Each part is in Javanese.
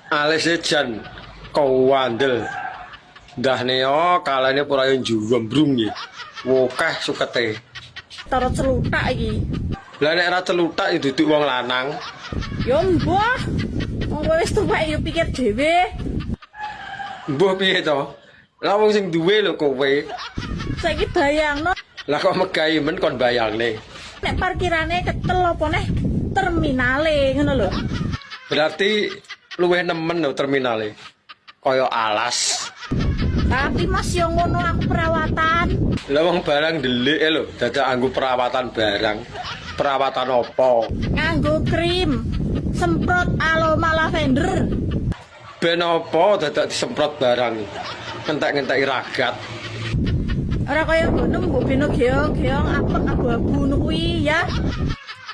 Alise jan kowandel. Ndahne yo kalane ora yo njumbrung iki. Wokeh sukete. Tara celutak iki. Lah nek ora celutak ya duduk wong lanang. Ya mbuh. Wong kowe wis tuwek ya pikir dhewe. Mbuh piye to? Lah wong sing duwe lho kowe. Saiki bayangno Lah kok megahi men kon bayangne. Nek parkirane ketel apa neh terminale ngono lho. Berarti luwih nemen lho terminale. Kaya alas. Tapi Mas yo ngono aku perawatan. Lah wong barang ndelik lho, dadak anggo perawatan barang. Perawatan apa? Nganggo krim, semprot aroma lavender. Ben apa dadak disemprot barang? Entek-ngenteki ragat. Ora kaya ngono mbok beno geong-geong apek abu-abu ngono kuwi ya.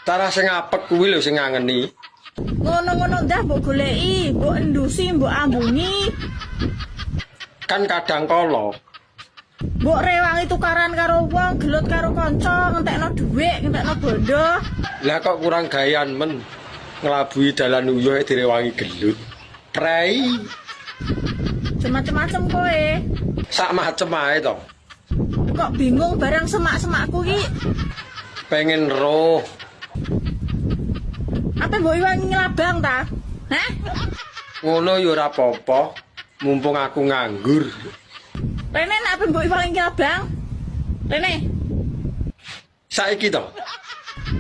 Tarah sing apek kuwi lho sing ngangeni. Ngono-ngono ndah mbok goleki, mbok endusi, mbok ambungi, Kan kadang kala mbok rewangi tukaran karo wong, gelut karo kanca, ngentekno dhuwit, ngentekno bondo. Lah kok kurang gayan men nglabuhi dalan uyuh direwangi gelut. Prei. Aja macem-macem kowe. Sak macem ae to. Kok bingung barang semak-semakku ki? Pengen roh. Apa mbok iwangi nglabang ta? Hah? Ngono ya ora apa-apa. Mumpung aku nganggur. Rene nek apa mbok iwangi nglabang? Rene, Saiki to.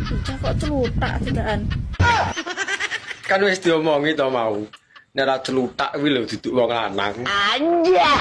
Bocah kok celutak dadakan. Kan wis diomongi to mau. Nek ora celutak kuwi lho duduk wong lanang. Anjay.